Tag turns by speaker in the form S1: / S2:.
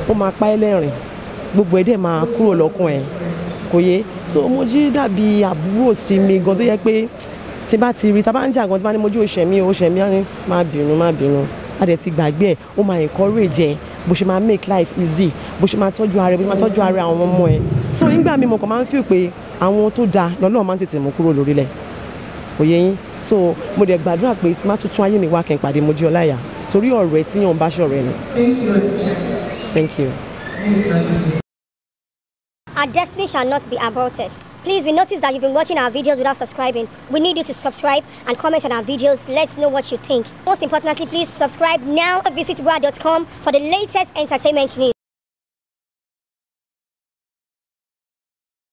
S1: ó máa pa ẹlẹ́rìn gbogbo ẹ̀dẹ̀ máa kúrò lọ́kùn ẹ̀ kò yé so Moji dàbí àbúrò sí mi gan tó yẹ pé tí bá ti rí tá bá ń jà gan tí bá ní Moji òṣèmí á ní má bínú á dẹ̀ ti gbàgbé ẹ̀ ó máa encourage ẹ̀ bó ṣe máa make life easy bó ṣe máa tọ́jú ara ẹ̀ bó ṣe máa tọ́jú ara àwọn ọmọ ẹ̀ so nígbà mi mo kàn máa ń feel pé àwọn tó dáa lọ́lọ́run máa ń tètè mú kúrò lórílẹ̀ kò yé yín so mo dẹ̀ gbàdúrà pé tí má tuntun ayé mi wá kẹ́ ń pàdé Moji Olaiya torí ọ̀rẹ́ tí yàn bá ṣọ̀rẹ́ ni. Thank you.
S2: Our destiny shall not be aborted. Please, we notice that you've been watching our videos without subscribing. We need you to subscribe and comment on our videos. Let's know what you think. Most importantly, please subscribe now. Visit boa.com for the latest entertainment news.